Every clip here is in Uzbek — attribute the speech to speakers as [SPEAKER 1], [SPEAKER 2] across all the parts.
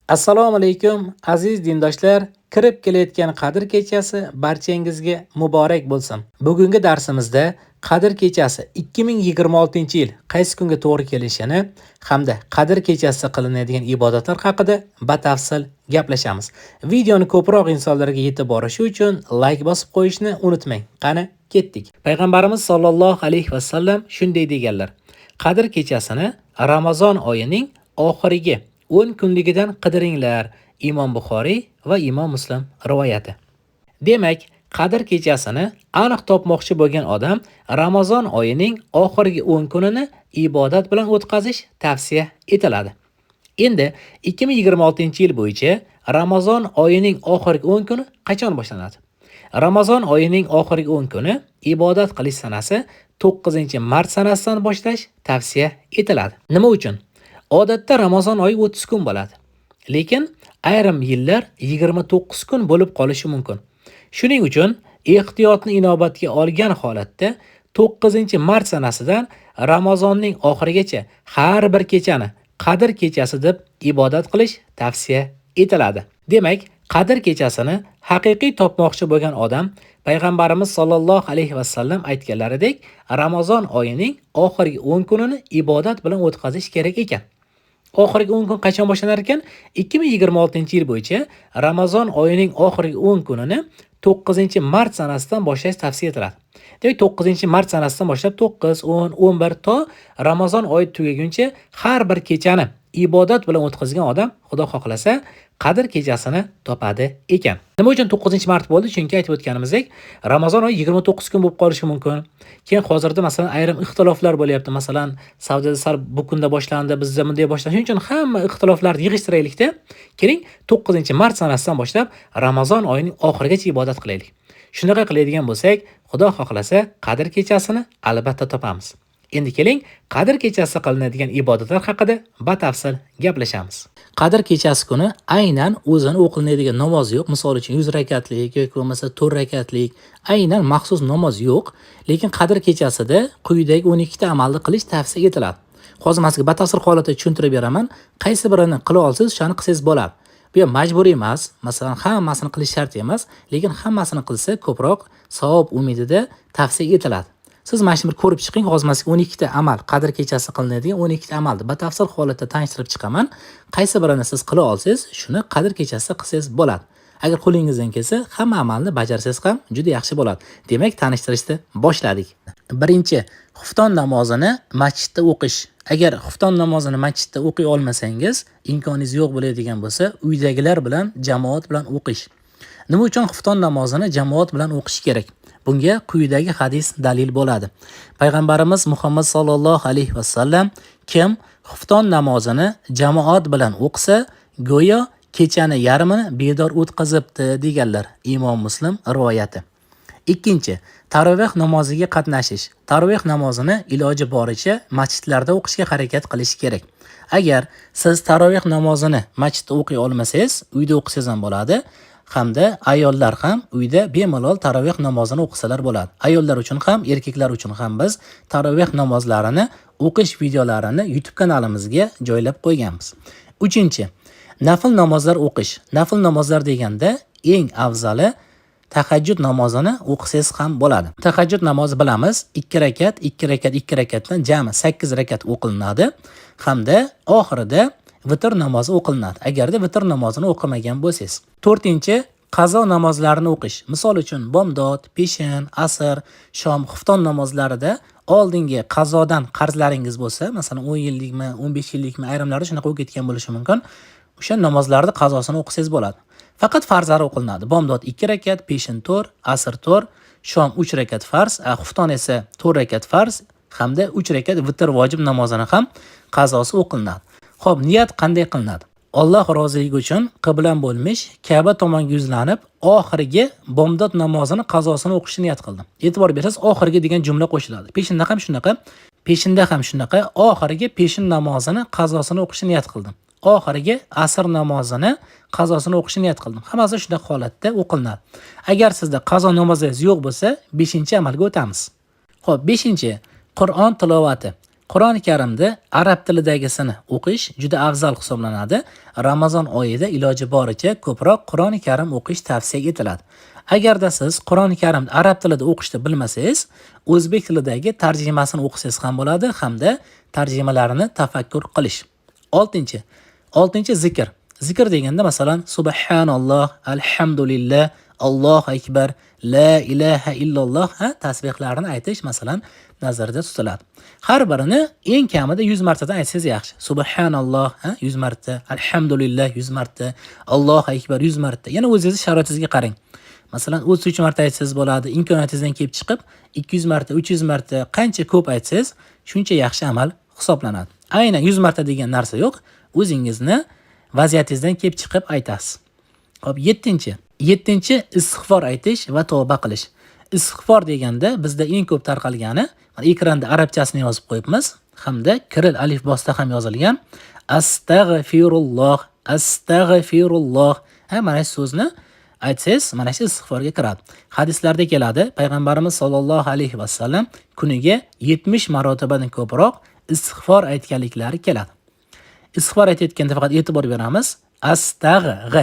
[SPEAKER 1] Assalomu alaykum, aziz dindoshlar. Kirib kelayotgan Qadr kechasi barchangizga muborak bo'lsin. Bugungi darsimizda Qadr kechasi 2026-yil qaysi kunga to'g'ri kelishini hamda Qadr kechasi qilinadigan ibodatlar haqida batafsil gaplashamiz. Videoni ko'proq insonlarga yetib borishi uchun like bosib qo'yishni unutmang. Qani, ketdik. Payg'ambarimiz sollallohu alayhi vasallam shunday deganlar: Qadr kechasini Ramazon oyining oxirgi 10 kunligidan qidiringlar. Imom Buxoriy va Imom Muslim rivoyati. Demak, Qadr kechasini aniq topmoqchi bo'lgan odam Ramazon oyining oxirgi 10 kunini ibodat bilan o'tkazish tavsiya etiladi. Endi 2026-yil bo'yicha Ramazon oyining oxirgi 10 kuni qachon boshlanadi? Ramazon oyining oxirgi 10 kuni ibodat qilish sanasi 9-mart sanasidan boshlash tavsiya etiladi. Nima uchun? Odatda Ramazon oyi 30 kun bo'ladi. Lekin ayrim yillar 29 kun bo'lib qolishi mumkin. Shuning uchun ehtiyotni inobatga olgan holatda 9-mart sanasidan Ramazonning oxirigacha har bir kechani Qadr kechasi deb ibodat qilish tavsiya etiladi. Demak, Qadr kechasini haqiqiy topmoqchi bo'lgan odam Payg'ambarimiz sollallohu alayhi vasallam aytganlaridek Ramazon oyining oxirgi 10 kunini ibodat bilan o'tkazish kerak ekan. Oxirgi 10 kun qachon boshlanar ekan? 2026-yil bo'yicha Ramazon oyining oxirgi 10 kunini 9-mart sanasidan boshlash tavsiya etiladi. Demak, 9-mart sanasidan boshlab 9, 10, 11 to Ramazon oyi tugaguncha har bir kechani ibodat bilan o'tkazgan odam Xudo xohlasa Qadr kechasini topadi ekan. Nima uchun 9-mart bo'ldi? Chunki aytib o'tganimizdek, Ramazon oyi 29 kun bo'lib qolishi mumkin. Keyin hozirda masalan ayrim ixtiloflar bo'lyapti. Masalan, Saudiyada sal bu kunda boshlandi, bizda bunday boshlandi. Shuning uchun hamma ixtiloflarni yig'ishtiraylikda, keling 9-mart sanasidan boshlab Ramazon oyining oxirigacha ibodat qilaylik. Shunaqa qiladigan bo'lsak, Xudo xohlasa Qadr kechasini albatta topamiz. Endi keling, Qadr kechasi qilinadigan ibodatlar haqida batafsil gaplashamiz. Qadr kechasi kuni aynan o'zini o'qilinadigan namoz yo'q. Misol uchun 100 rakatlik yoki bo'lmasa 4 rakatlik aynan maxsus namoz yo'q. Lekin Qadr kechasida quyidagi 12 ta amalni qilish tavsiya etiladi. Hozir men sizga batafsil holatda tushuntirib beraman. Qaysi birini qila olsangiz, o'shani qilsangiz bo'ladi. Bu ham majburiy emas, masalan, hammasini qilish shart emas, lekin hammasini qilsa ko'proq savob umidida tavsiya etiladi. Siz mana shuni bir ko'rib chiqing. Hozir men sizga 12 ta amal, Qadr kechasi qilinadigan 12 ta amalni batafsil holatda tanishtirib chiqaman. Qaysi birini siz qila olsangiz, shuni Qadr kechasida qilsangiz bo'ladi. Agar qo'lingizdan kelsa, hamma amalni bajarsangiz ham juda yaxshi bo'ladi. Demak, tanishtirishni boshladik. Birinchi, xufton namozini masjidda o'qish. Agar xufton namozini masjidda o'qiy olmasangiz, imkoningiz yo'q bo'ladigan bo'lsa, uydagilar bilan jamoat bilan o'qish. Nima uchun xufton namozini jamoat bilan o'qish kerak? Bunga quyidagi hadis dalil bo'ladi. Payg'ambarimiz Muhammad sollallohu alayhi vasallam kim xufton namozini jamoat bilan o'qisa, go'yo kechani yarmini bedor o'tkazibdi deganlar. Imom Muslim rivoyati. Ikkinchi, taroveh namoziga qatnashish. Taroveh namozini iloji boricha masjidlarda o'qishga harakat qilish kerak. Agar siz taroveh namozini masjidda o'qiy olmasangiz, uyda o'qisangiz ham bo'ladi. Hamda ayollar ham uyda bemalol taroveh namozini o'qisalar bo'ladi. Ayollar uchun ham, erkaklar uchun ham biz taroveh namozlarini o'qish videolarini YouTube kanalimizga joylab qo'yganmiz. Uchinchi, nafl namozlar o'qish. Nafl namozlar deganda eng afzali tahajjud namozini o'qisangiz ham bo'ladi. Tahajjud namozi bilamiz, 2 rakat, 2 rakat, 2 rakatdan jami 8 rakat o'qilinadi hamda oxirida vitr namozi o'qilinadi. Agarda vitr namozini o'qimagan bo'lsangiz. To'rtinchi, qazo namozlarini o'qish. Misol uchun bomdod, peshin, asr, shom, xufton namozlarida oldingi qazodan qarzlaringiz bo'lsa, masalan 10 yillikmi, 15 yillikmi, ayrimlarda shunaqa bo'lib ketgan bo'lishi mumkin. O'sha namozlarni qazosini o'qisangiz bo'ladi. Faqat farzlari o'qilinadi. Bomdod 2 rakat, peshin 4, asr 4, shom 3 rakat farz, xufton esa 4 rakat farz hamda 3 rakat vitr vojib namozini ham qazosi o'qilinadi. Xo'p, niyat qanday qilinadi? Alloh roziligi uchun qiblam bo'lmish Ka'ba tomonga yuzlanib, oxirgi bomdod namozini qazosini o'qishni niyat qildim. E'tibor bersangiz, oxirgi degan jumla qo'shiladi. Peshinda ham shunaqa, peshinda ham shunaqa, oxirgi peshin namozini qazosini o'qishni niyat qildim. Oxirgi asr namozini qazosini o'qishni niyat qildim. Hammasi shunaqa holatda o'qilinadi. Agar sizda qazo namozingiz yo'q bo'lsa, 5-amalga o'tamiz. Xo'p, 5-Qur'on tilovati. Qur'oni Karimda arab tilidagisini o'qish juda afzal hisoblanadi. Ramazon oyida iloji boricha ko'proq Qur'oni Karim o'qish tavsiya etiladi. Agarda siz Qur'oni Karimni arab tilida o'qishni bilmasangiz, o'zbek tilidagi tarjimasini o'qisangiz ham bo'ladi, hamda tarjimalarini tafakkur qilish. 6. 6. zikr. Zikr deganda masalan subhanalloh, alhamdulillah, Allohu akbar, la ilaha illalloh tasbihlarni aytish masalan nazarda tutiladi. Har birini eng kamida 100 martadan aytsangiz yaxshi. Subhanalloh 100 marta, alhamdulillah 100 marta, Allohu akbar 100 marta. Yana o'zingiz sharoitingizga qarang. Masalan 33 marta aytsangiz bo'ladi, imkoniyatingizdan kelib chiqib 200 marta, 300 marta, qancha ko'p aytsangiz, shuncha yaxshi amal hisoblanadi. Aynan 100 marta degan narsa yo'q, o'zingizni vaziyatingizdan kelib chiqib aytasiz. Xo'p, 7. 7. istig'for aytish va tavba qilish. Istig'for deganda bizda eng ko'p tarqalgani, mana ekranda arabchasini yozib qo'yibmiz, hamda kiril alifbosida ham yozilgan astag'firulloh, astag'firulloh. Mana shu so'zni aytsangiz, mana shu istig'forga kiradi. Hadislarda keladi, payg'ambarimiz sollallohu alayhi vasallam kuniga 70 marotabadan ko'proq istig'for aytganliklari keladi. Istig'for aytayotganda faqat e'tibor beramiz. Astag'g,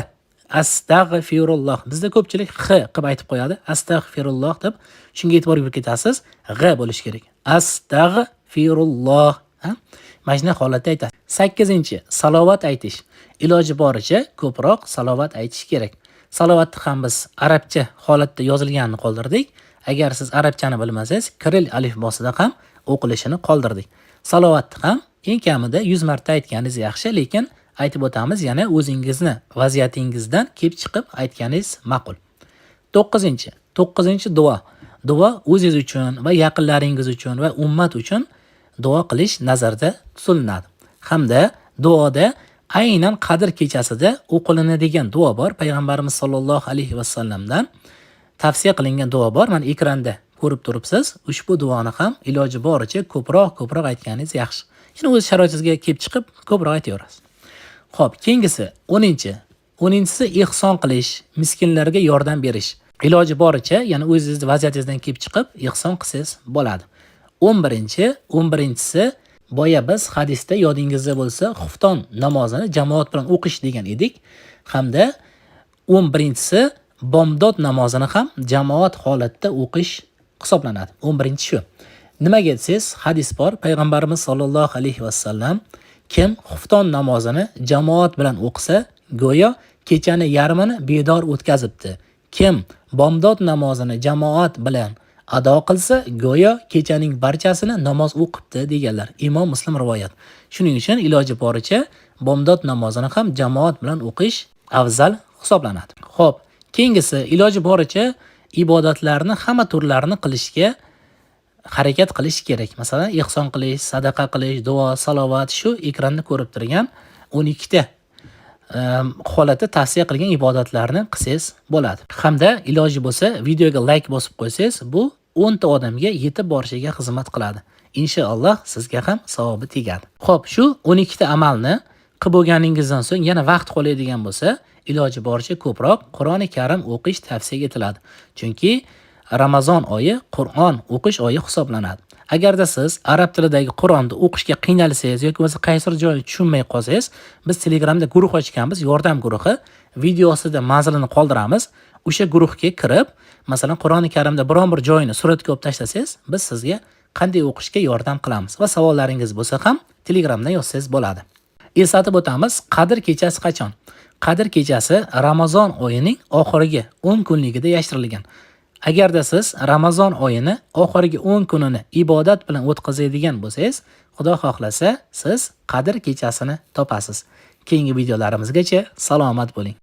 [SPEAKER 1] astag'firulloh. Bizda ko'pchilik x qilib aytib qo'yadi. Astag'firulloh deb, shunga e'tibor berib ketasiz. G bo'lishi kerak. Astag'firulloh. Mana shunday holatda aytasiz. 8. salovat aytish. Iloji boricha ko'proq salovat aytish kerak. Salovatni ham biz arabcha holatda yozilganini qoldirdik. Agar siz arabchani bilmasangiz, kiril alifbosida ham o'qilishini qoldirdik. Salovatni ham eng kamida 100 marta aytganingiz yaxshi, lekin aytib o'tamiz, yana o'zingizni vaziyatingizdan kelib chiqib aytganingiz ma'qul. 9. 9. duo. Duo o'zingiz uchun va yaqinlaringiz uchun va ummat uchun duo qilish nazarda tutiladi. Hamda duoda aynan Qadr kechasida o'qilinadigan duo bor. Payg'ambarimiz sollallohu alayhi vasallamdan tavsiya qilingan duo bor. Mana ekranda ko'rib turibsiz. Ushbu duoni ham iloji boricha ko'proq aytganingiz yaxshi. Yana o'z sharoitingizga kelib chiqib ko'proq aytaverasiz. Xo'p, keyingisi 10. 10-si ihson qilish, miskinlarga yordam berish. Iloji boricha, ya'ni o'zingiz vaziyatingizdan kelib chiqib ihson qilsangiz bo'ladi. 11. 11-si boya biz hadisda yodingizda bo'lsa, xufton namozini jamoat bilan o'qish degan edik. Hamda 11-si bomdod namozini ham jamoat holatda o'qish hisoblanadi. 11-shu. Nimaga desangiz, hadis bor. Payg'ambarimiz sollallohu alayhi vasallam kim xufton namozini jamoat bilan o'qisa, go'yo kechani yarmini bedor o'tkazibdi. Kim bomdod namozini jamoat bilan ado qilsa, go'yo kechaning barchasini namoz o'qibdi deganlar. Imom Muslim rivoyat. Shuning uchun iloji boricha bomdod namozini ham jamoat bilan o'qish afzal hisoblanadi. Xo'p, keyingisi iloji boricha ibodatlarni hamma turlarini qilishga harakat qilish kerak. Masalan, ihson qilish, sadaqa qilish, duo, salovat, shu ekranda ko'rib turgan 12 ta holatda tavsiya qilgan ibodatlarni qilsangiz bo'ladi. Hamda iloji bo'lsa videoga like bosib qo'ysangiz, bu 10 ta odamga yetib borishiga xizmat qiladi. Inshaalloh sizga ham savobi tegadi. Xo'p, shu 12 ta amalni qilib bo'lganingizdan so'ng yana vaqt qoladigan bo'lsa, iloji boricha ko'proq Qur'oni Karim o'qish tavsiya etiladi. Chunki Ramazon oyi Qur'on o'qish oyi hisoblanadi. Agarda siz arab tilidagi Qur'onni o'qishga qiynalsangiz yoki bo'lmasa qaysidir joyini tushunmay qolsangiz, biz Telegramda guruh ochganmiz, yordam guruhi. Video ostida manzilini qoldiramiz. O'sha guruhga kirib, masalan, Qur'oni Karimda biron bir joyini suratga olib tashlasangiz, biz sizga qanday o'qishga yordam qilamiz va savollaringiz bo'lsa ham Telegramdan yozsangiz bo'ladi. Eslatib o'tamiz, Qadr kechasi qachon? Qadr kechasi Ramazon oyining oxirgi 10 kunligida yashirilgan. Agarda siz Ramazon oyini oxirgi 10 kunini ibodat bilan o'tkazadigan bo'lsangiz, Xudo xohlasa, siz Qadr kechasini topasiz. Keyingi videolarimizgacha salomat bo'ling.